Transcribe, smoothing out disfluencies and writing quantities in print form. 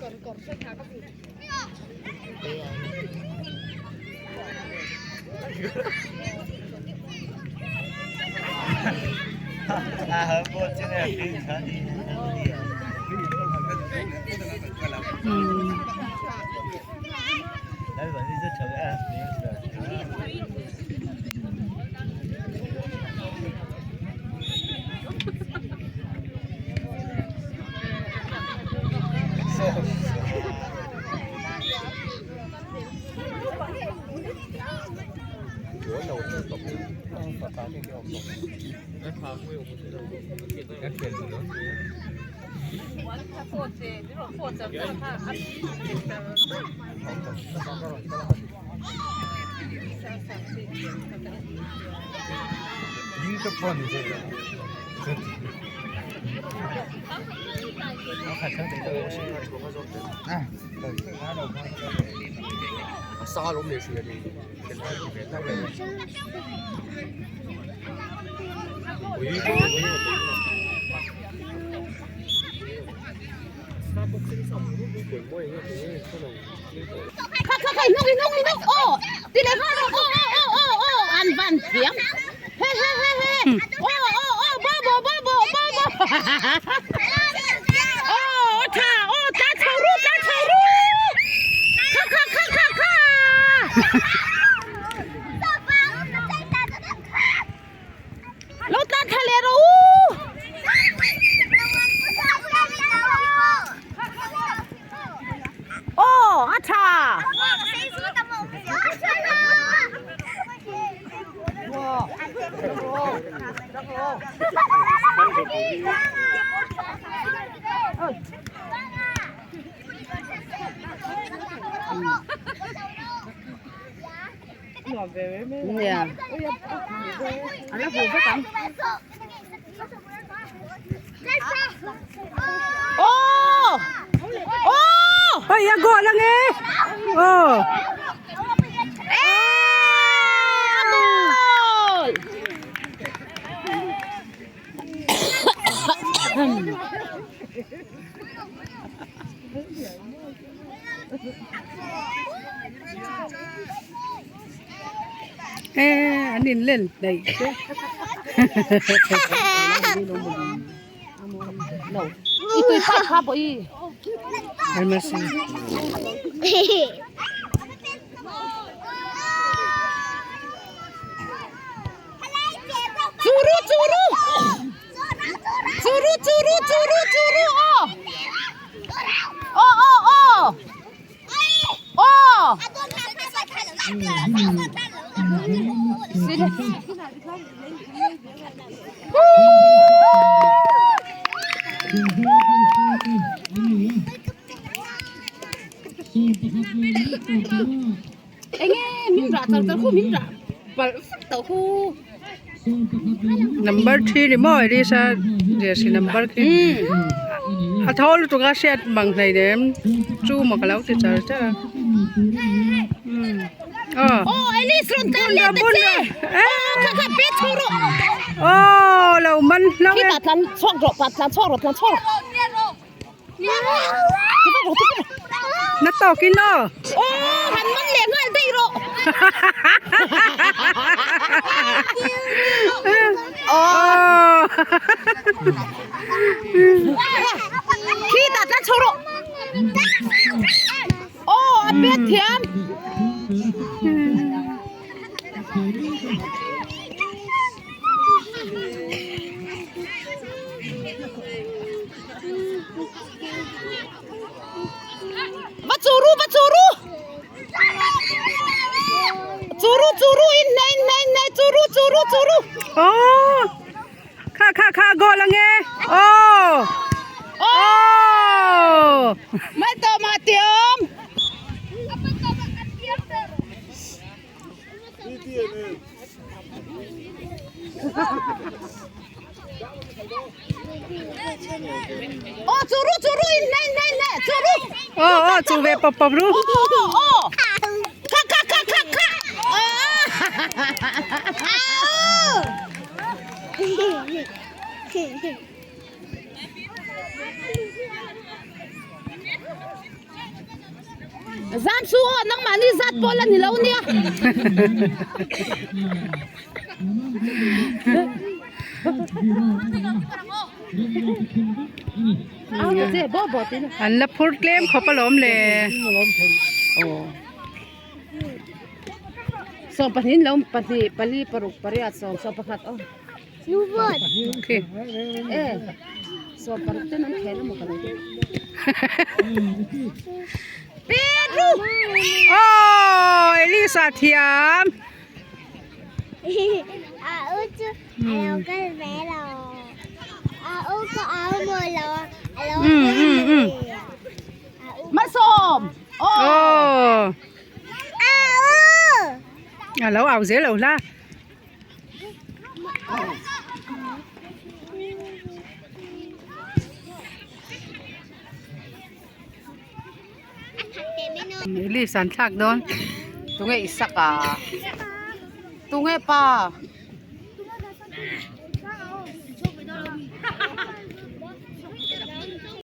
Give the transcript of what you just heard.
Kha kha kha hnung hnung hnung aw ti leh nghal rawh aw aw aw aw aw an van thiam he he he he aw aw aw bo bo bo bo bo bo aw a tha aw tla chho ru tla chho ru kha kha kha kha kha. Lo tlan thla leh rawh u. Aw a tha. Nia a la hmu vek ang aw aw hei a goal ange aw e a goal e an in len daih te Churu churu churu churu churu churu aw aw aw aw aw Enge min rah char char khu min rah palh vek tawh khu. Number 3 ni maw Elisa jersey number khi a tho lutuk a hriat mang hleinem chu maw ka lo ti char char a aw Aw Elise rawn tlan leh ta che aw kha kha bet chho rawh aw lo man hlauh e khitah tlan chhuak rawh tlan chhuak rawh tlan chhuak rawh. Na tawkin aw. Aw han man leh nghal daih rawh. Aw. Khi ta tlan chho rawh. Aw a pet thiam. Va churu va churu churu churu in nei nei nei churu churu churu oh kha kha kha goal ange oh oh mai to ma tiam Ô churu churu in này này này churu. Ô ô chu ve pop pop ru. Ô ô. Kha kha kha kha kha. Zam su aw nangmahni zat pawh la ni lo nia. An la phur tlem khawp alawm le. Aw Elisa thiam. Aw a lo au zel lo hla. List an thlak dawn. Tunge i sak a? Tunge pa?